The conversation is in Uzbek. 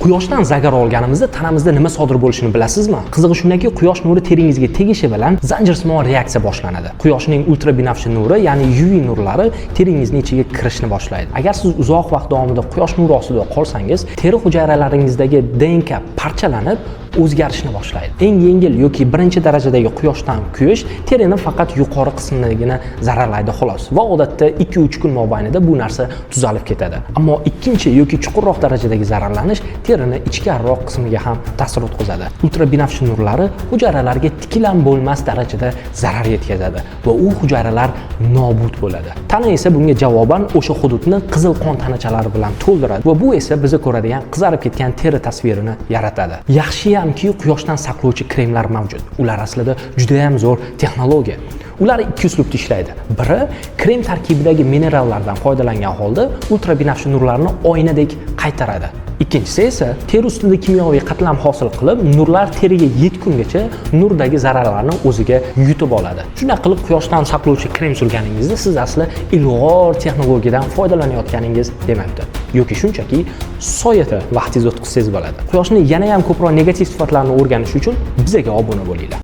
Quyoshdan zagar olganimizda tanamizda nima sodir bo'lishini bilasizmi? Qizig'i shundaki, quyosh nuri teringizga tegishi bilan zanjirsimon reaksiya boshlanadi. Quyoshning ultrabinafsha nuri, ya'ni UV nurlari teringizni ichiga kirishni boshlaydi. Agar siz uzoq vaqt davomida quyosh nuri ostida qolsangiz, teri hujayralaringizdagi DNK parchalanib, o'zgarishni boshlaydi. Eng yengil yoki birinchi darajadagi quyoshdan kuyish terini faqat yuqori qisminigina zararlaydi, xolos, va odatda 2-3 kun mobaynida bu narsa tuzalib ketadi. Ammo ikkinchi yoki chuqurroq darajadagi zararlanish terini ichkariroq qismiga ham ta'sir o'tkazadi. Ultrabinafsha nurlari hujayralarga tiklan bo'lmas darajada zarar yetkazadi va u hujayralar nobud bo'ladi. Tana esa bunga javoban o'sha hududni qizil qon tanachalari bilan to'ldiradi va bu esa biza ko'radigan qizarib ketgan teri tasvirini yaratadi. Yaxshiyamki, quyoshdan saqlovchi kremlar mavjud. Ular aslida juda ham zo'r texnologiya. Ular ikki uslubda ishlaydi. Biri krem tarkibidagi minerallardan foydalangan holda ultrabinafsha nurlarni oynadek qaytaradi. Ikkinchisi esa teri ustida kimyoviy qatlam hosil qilib, nurlar teriga yetgungacha nurdagi zararlarni o'ziga yutib oladi. Shunday qilib, quyoshdan saqlovchi krem surganingizda siz asli ilg'or texnologiyadan foydalanayotganingiz demakdir. Yoki shunchaki soyada vaqtingizni o'tkazsangiz bo'ladi. Quyoshni yana ham ko'proq negativ sifatlarini o'rganish uchun bizaga obuna bo'linglar.